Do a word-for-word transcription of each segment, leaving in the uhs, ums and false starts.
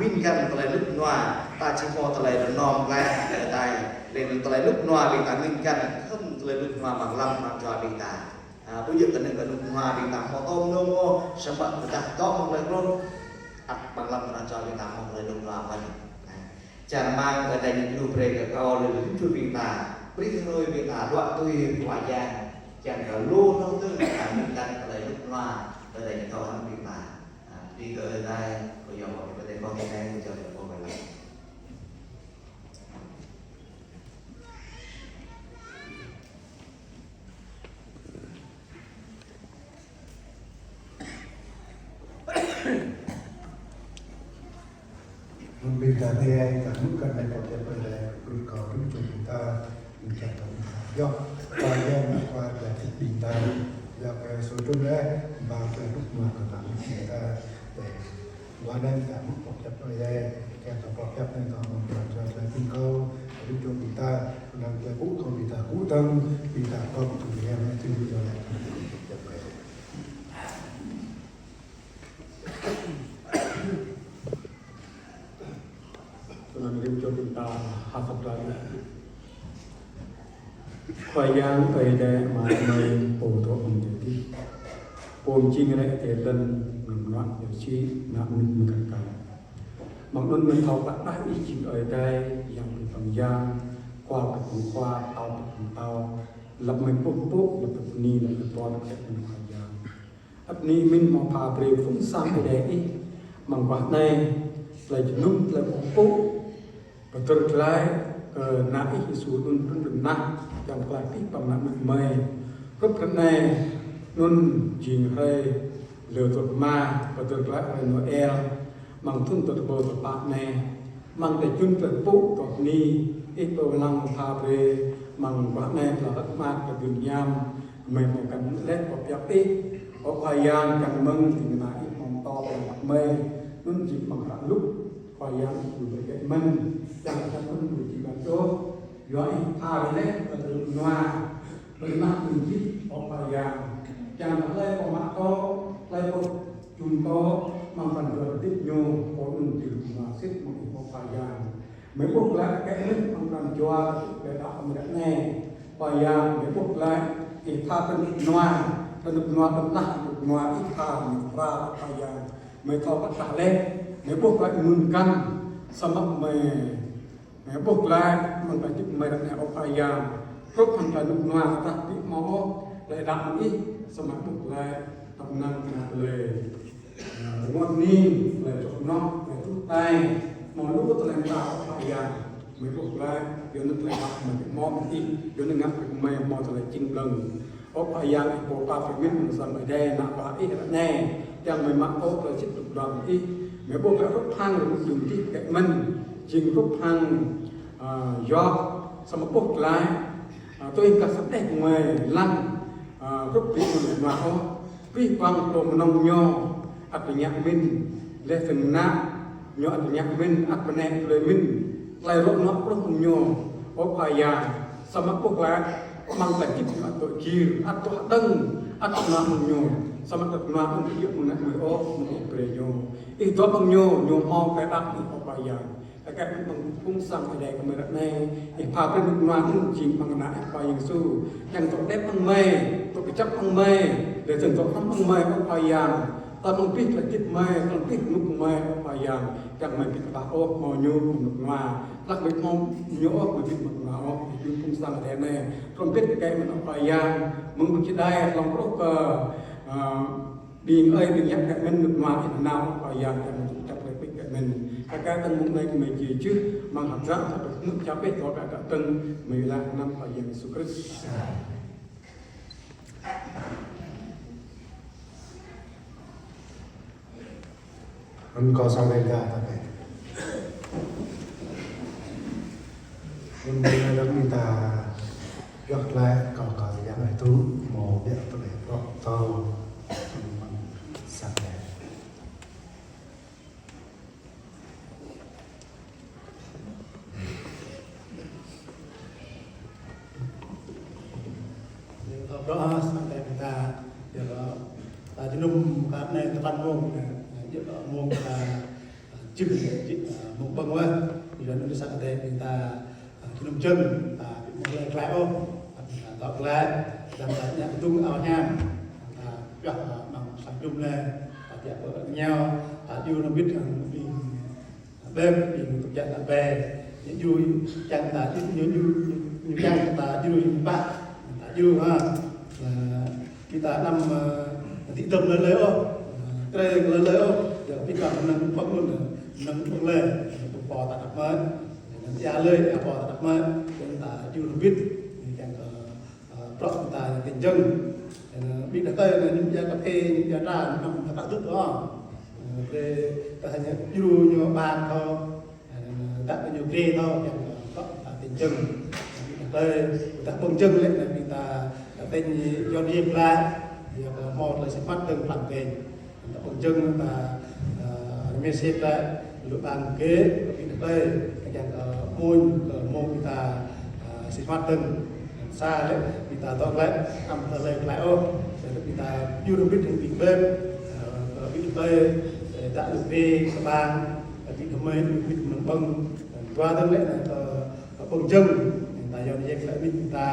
Ngăn tơlơi rơnŭk rơnua, ta či hmâo tơlơi rơnŏm glaĭ kơ adai. Laih anŭn tơlơi rơnŭk rơnua ƀing ta ngăn khŏm tơlơi rơnŭk rơnua amăng lăm pran jua ƀing ta. Ha, ƀu djơ̆ kơ anŭn kơ rơnŭk rơnua ƀing ta hmâo tơm nơm ôh, samơ̆ tơdah dŏ amăng tơlơi rơnŭk, ăt amăng lăm pran jua ƀing ta hmâo tơlơi rơnŭk rơnua mơ̆n. Ha. Čang rơmang kơ adai ñu brơi kơ kâo lĕ rơnŭk rơnua ƀing ta, brơi hrơi ƀing ta đuaĭ tui Khua Yang, čang kơ lu hlâo tơ̆ng ta ngăn tơlơi rơnŭk rơnua, kơ adai ñu thâo hăng ƀing ta. Ha, brơi kơ adai, kơ yua kơ ƀing ta kơ adai, kơ jao kơ kâo. Mơ̆ng ƀing ta anai, ta rơnŭk kơ anai kâo kiăng brơi lĕ, brơi kơ rơnŭk čô ƀing ta, ƀing ta kơ ƀing ta. Yua, kơ Yang mă kơ ƀing ta, yua kơ sô trun lĕ, ba kơ rơnŭk mă kơ ƀing ta. Wa anai ta rơnŭk kâo kiăng brơi lĕ, kiăng kâo kiăng anai kâo mơ̆ng kơ čô ƀing kâo, rơnŭk čô ƀing ta, kơ anai kơ ƀu kâo ƀing ta, kơ tơ̆ng ƀing ta kơ ƀing ta, ƀing ta kơ ƀing ta. Tơnăn rĭm čô ƀing ta hơ̆k sat rai. Khua Yang Ơi Adai Ama mơi pô dŏ amăng adai adih. Pô jing rai adai lŏn, ngăn ngă yơh či ngă mơ̆n mơ̆ng kar kaĭ. Mơ̆ng anŭn mơi thâo pơdah Ih jing Ơi Adai, Yang pơpŭ pơang yang, Khua pơpŭ pơang khua, Pơtao pơpŭ pơang pơtao, lăp mơi pơpŭ pơpŭ, lăp pơpŭ bơni, lăp pơpŭ pơang pơpŭ Khua Yang. Ăt anai mơ̆n hmâo pha brơi phung sang Ơi Adai Ih, amăng guah anai, tơlơi jơnum, tơlơi pơpŭ, pơtơr glaĭ kơ Ană Ih Yêsu anŭn trŭn ƀơi lŏn tơnah, kiăng pơklaih abih bang ană mơnuih gơmơi. Hrup anai, anŭn jing hrơi lơ tơma, pơtơr glaĭ hrơi Noel, amăng thŭn dua rơbâo dua pă anai, amăng tơlơi jơnum tơlơi pơpŭ tŏ anai, Ih pơwơ̆t lăng pha brơi, amăng guah anai tơlơi rơ̆k mơak kơ dŭn hiam, gơmơi hmâo găn lĕ pơhiăp Ih, Ơ Khua Yang, kiăng mơ̆ng ding kơna Ih hmâo pơtô pơhiăp gơmơi, anŭn jing amăng hră Luk, Khua Yang Ih brơi kơ mơ̆n, kiăng kơ mơ̆n ƀu jing găn dŏ, yua Ih pha brơi lĕ kơ rơnŭk rơnua, ƀơi anăp anŭn jing, Ơ Khua Yang, kiăng kơ tơlơi pơmă tŏ, tơlơi pơjun tŏ, amăng pran jua hơdip ñu, pô anŭn jing rơnŭk rơnua sĭt mơ̆ng Ih, Ơ Khua Yang. Mơi ƀuh glaĭ kơ mơ̆n amăng pran jua, kơ ƀing ta amăng ră anai. Khua Yang, mơi ƀuh glaĭ, Ih tha rơnŭk rơnua, rơnŭk rơnua tơnah, rơnŭk rơnua Ih tha, rơnŭk rơnua Khua Yang. Mơi thâo pơdah lĕ, mơi ƀuh glaĭ mơ̆n găn, samơ̆ mơi, mơi ƀuh glaĭ, amăng tơlơi hơdip mơi ră anai Ơ Khua Yang. Hrup hăng tơlơi rơnŭk rơnua tơdah ƀu hmâo ôh, tơlơi đaŏ mơ̆ng Ih, samơ̆ ƀuh glaĭ, tơm năng ngă lĕ. Rơngot hning, tơlơi čŏk rơnŏk, tơlơi truh tai, hmâo lu tơlơi mơta Ơ Khua Yang, mơi ƀuh glaĭ, yua anŭn tơlơi đaŏ mơi ƀu hmâo mơ̆ng Ih, yua anŭn ngă kơ mơi hmâo tơlơi jing blơ̆ng. Ơ Khua Yang, Ih pô pap brơi mơ̆n amăng sang Ơi Adai, ană bă Ih ră anai, kiăng mơi mă tŏ tơlơi sĭt dŏ amăng Ih, mơi ƀuh glaĭ hrup hăng rơnŭk rơnua dih kơ mơ̆n, jing hrup hăng, a, yua, samơ̆ ƀuh glaĭ, a, tui kơ sat đeh mơi lăng, a, hrup ƀing rơnŭk rơnua ôh, abih bang pô mơnơ̆ng ñu, ăt tơña mơ̆n, laih dơ̆ng ană ñu ăt tơña mơ̆n, ăt bơnai tơlơi mơ̆n, tơlơi rŏ nŏ pruh mơ̆ng ñu, Ơ Khua Yang, samơ̆ ƀuh glaĭ, amăng tơlơi hơdip ñu ăt dŏ gir, ăt dŏ hơđơ̆ng, ăt dŏ nă mơ̆ng ñu, samơ̆ rơnŭk rơnua anŭn ƀu djơ̆ mơ̆ng ană mơi ôh, mơ̆ng Ih brơi ñu. Ih dŏ mơ̆ng ñu, ñu hmâo tơlơi đaŏ Ih, Ơ Khua Yang. Tơkeng mơ̆ng phung sang Ơi Adai gơmơi ră anai, Ih pha brơi rơnŭk rơnua anŭn jing amăng ană Ih Khua Yang Yêsu. Kiăng dŏ đĕp amăng mơi, dŏ kơjăp amăng mơi, laih dơ̆ng dŏ hrŏm amăng mơi Ơ Khua Yang. Tơl amăng abih tơlơi hơdip mơi, tơl amăng abih rơnŭk mơi Ơ Khua Yang. Kiăng mơi ƀu pơdah ôh hmâo ñu rơnŭk rơnua. Tơdah mơi ƀu hmâo ñu ôh, mơi ƀu mă rơnŭk rơnua ôh. Ih ƀing phung sang Ơi Adai anai. Trumpet tơkeng mơ̆n Ơ Khua Yang. Mơ̆ng ƀing čơđai hlŏng truh kơ, a, ƀing ơi, ƀing yă kơ mơ̆n rơnŭk rơnua Ih nanao Khua Yang, kiăng mơi dŏ kơjăp glaĭ pĭt kơ mơ̆n. Kơ kơ tơ̆ng mơ̆ng anai kơ mơi či čih, amăng hơdră sa pơmư̆ čăp Ih, dŏ kơ kơ tơ̆ng, mơi laĭ amăng anăn Khua Yang Yêsu Krist. Anŭn kâo sang ƀing ta tơkeng. Anŭn ƀing ta yua glaĭ kâo kơ Yang Ơi Adai, hmâo biă tơlơi pơtô, anŭn mơ̆ng sang ƀing. Yua kơ bruă sang ƀing ta, yua kơ, a, jơnum kơ anai tơpăn mông, yua kơ mông ta, a, Čih, čih, ơ, mơ̆ng ƀơ̆ng wơ̆t, ƀing ta nao sang Ơi Adai ƀing ta, ơ, kơnơ̆ng jơ̆ng, ta ƀu hmâo tơlơi glaĭ ôh, ta dŏ glaĭ, ta dŏ glaĭ, ta dŏ glaĭ, ta dŏ glaĭ, ta pioh, ơ, amăng sang jum lĕ, ta pioh pơ ñu, ta djru hrŏm hơbĭt hăng ƀing, ƀing, ƀing tơbiă ta ƀĕ, ñu djru čang ta, ñu, ñu, ñu, ñu čang ta djru ñu pă, ta djru ha. Ơ, Ƀing ta anăm, ơ, tĭ tơm lơi lơi ôh. Ơ, krê lơi lơi ôh. Yua kơ ƀing ta mơnơ̆ng ƀơ̆ng anŭn, mơnơ̆ng ƀơ̆ng lơi. Ƀing pô ta đăp mơ̆n. Anŭn ia lơi, ia pô ta đăp mơ̆n. Ƀing ta djru hrŏm hơbĭt. Anŭn kiăng kơ, ơ, bruă ƀing ta kiăng jơ̆ng. Anŭn ƀing ta tơi anŭn ñu ia kơphê, ñu ia trà, ñu anăm ta tŭ ôh. Ơ, krê ta hăng ñu djru ñu ƀang thâo. Ơ, ta kơ ñu krê thâo, kiăng kơ ta kiăng jơ̆ng. Ƀing ta tơi, ta ƀơ̆ng jơ̆ng lĕ, ƀing ta, ta tơña Yuan Yêk lĕ, yua kơ hmâo tơlơi sĭt măt dơ̆ng pơblang kơ. Ta ƀơ̆ng jơ̆ng ta, ơ, mơsêh lĕ, lu ƀang kơ, ƀing ta tơi, kiăng kơ mơ̆n, kơ mơ̆n ƀing ta, ơ, sĭt măt dơ̆ng. Sa lĕ, ƀing ta dŏ glaĭ, anăm tơlơi glaĭ ôh. Sa lĕ ƀing ta djru hrŏm hơbĭt hăng ƀing ƀĕ, ơ, kơ ƀing tơi, ơ, ta lu bê, kơ ƀang, ơ, ƀing tơmơi, ƀing mơnơ̆ng ƀơ̆ng, dua dơ̆ng lĕ, ơ, kơ, kơ ƀơ̆ng jơ̆ng, ta Yuan Yêk lĕ ƀing ta,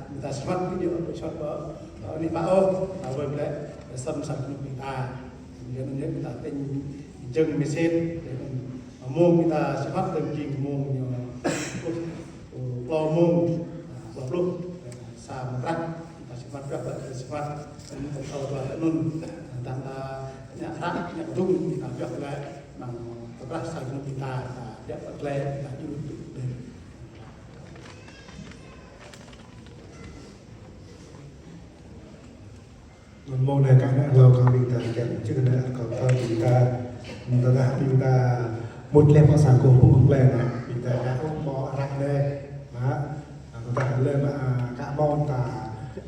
ƀing ta sĭt măt, ƀing ta ƀu sĭt măt, ơ, anai pă ôh, ta wơ̆t lĕ, ơ, săm săm kơnuk ƀing ta. Yua anŭn yơh ƀing ta tơña jơ̆ng mơsêh, yua anŭn mơ̆ng ƀing ta sĭt măt dơ̆ng jing mơ̆ng ñu, ơ, klâo mơ̆ng, ơ, klâo pluh, ơ, sa mơ̆ng prăk, ƀing ta sĭt măt prăk, ƀing ta sĭt măt, ơ, ƀing ta thâo dua tơ anŭn, ơ, tơdah ta ngă hră, ngă kơdŭng, ƀing ta pioh glaĭ, amăng tơkrah sa jơnum ƀing ta, ta pioh glaĭ, ta djru tŭ dơ̆ng. Mơ̆ng anai kơ ană hlâo kơ ƀing ta kiăng čih anai kơ kơ ƀing ta. Tơdah ƀing ta mŭt lĕ pơ sang kơkuh pơpŭ plei anai, ƀing ta ngă ƀu hmâo hră anai. Mă, tơdah lĕ mă, kơ mơ̆n ta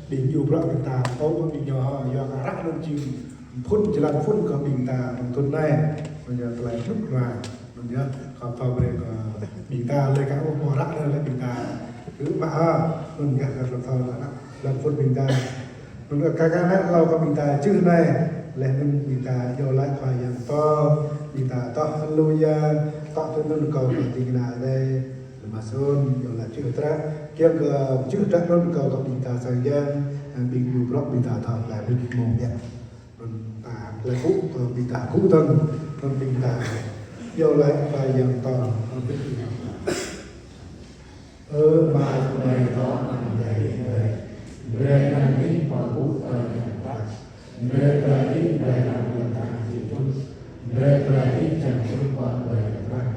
ƀing djru bruă ƀing ta tŭ ƀing ñu, yua kơ hră anŭn jing phŭn jơlan phŭn kơ ƀing ta mơ̆ng thŭn anai. Mơ̆ng ñu tơlơi hnŭk hnua. Anŭn yơh, kâo pha brơi kơ ƀing ta lĕ kơ ƀu hmâo hră anai lĕ ƀing ta. Kơ mă ha, anŭn yơh kơ thâo thâo ană, lăm phŭn ƀing ta. Anŭn yơh kơ kơ ană hlâo kơ ƀing ta čih anai, laih anŭn ƀing ta iâu laĭ Khua Yang pơtô, ƀing ta tŏ haleluya, tŏ tui anŭn kâo kơ ding kơna Ơi Adai, lơ̆m mơsŭn, iâu laĭ čih tơdruă, kiăng kơ čih tơdruă anŭn kâo kơ ƀing ta sang yang, ƀing djru bruă ƀing ta thâo laĭ ƀing mơ̆ng biă. Anŭn ta laĭ kơ ƀing ta kơkuh dơ̆ng, anŭn ƀing ta iâu laĭ Khua Yang pơtô, anŭn ƀing ta. Ơ Ama gơmơi dŏ amăng adai ih, brơi kơ ih pơpŭ tơlơi pơpŭ. Brơi kơ ih tơlơi pơpŭ tơlơi pơpŭ. Brơi kơ ih čang kơkuh pơpŭ tơlơi pơpŭ.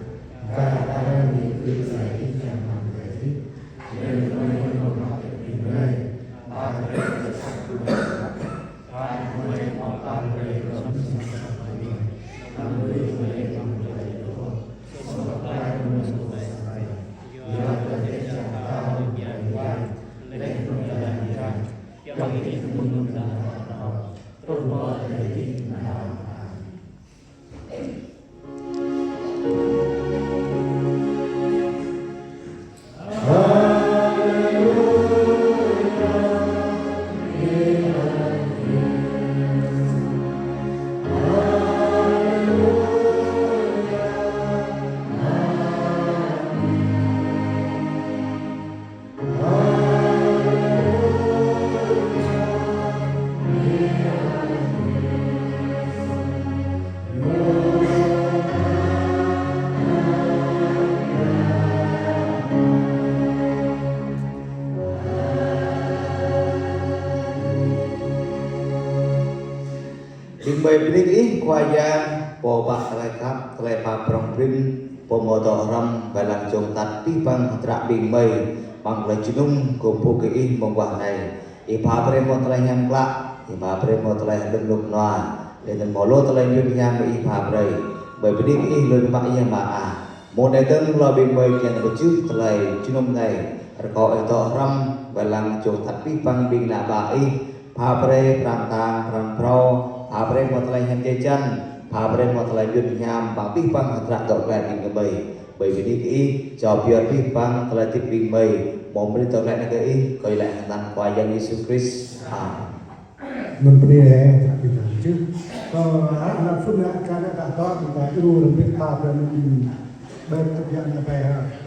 Kar karan ih kơ tơlơi ih čang amăng adai ih. Brơi kơ ih pơpŭ tơlơi pơpŭ. Ƀing gơmơi bơni kơ Ih, Khua Yang, Pô pơpă tơlơi khăp, tơlơi pap prŏng prin, Pô hmâo dŏ hrŏm, wai lăng čŏng tăt abih bang hơdră ƀing gơmơi, amăng tơlơi jơnum, kơkuh pơpŭ kơ Ih mơguah anai. Ih pha brơi hmâo tơlơi hiam klă, Ih pha brơi hmâo tơlơi hơdơ̆ng rơnŭk rơnua, laih anŭn hmâo lu tơlơi mơyun hiam Ih pha brơi. Gơmơi bơni kơ Ih lui mă Ih mă ah. Mơ̆ng anai dơ̆ng hlâo ƀing gơmơi kiăng pơčeh tơlơi jơnum anai, rơkâo Ih dŏ hrŏm, wai lăng čŏng tăt abih bang ƀing ană bă Ih, pha brơi pran kơtang, pran phrâo, pha brơi hmâo tơlơi hiam jai jăn, pha brơi hmâo tơlơi mơyun hiam, amăng abih bang hơdră dŏ glaĭ ƀing gơmơi. Gơmơi bơni kơ Ih, čô pioh abih bang tơlơi hơdip ƀing gơmơi, mơ̆ng anai dŏ glaĭ anai kơ Ih, kâo iâu laĭ amăng anăn Khua Yang Yêsu Krist. Amen. Anŭn bơni ơ, tơlơi ƀing ta čih. Tơ, hă, ană phŭn ană kơ ană ta tơ, ta iâu rơbit ta brơi anŭn. Ƀơi kơ biă ană ƀai hă.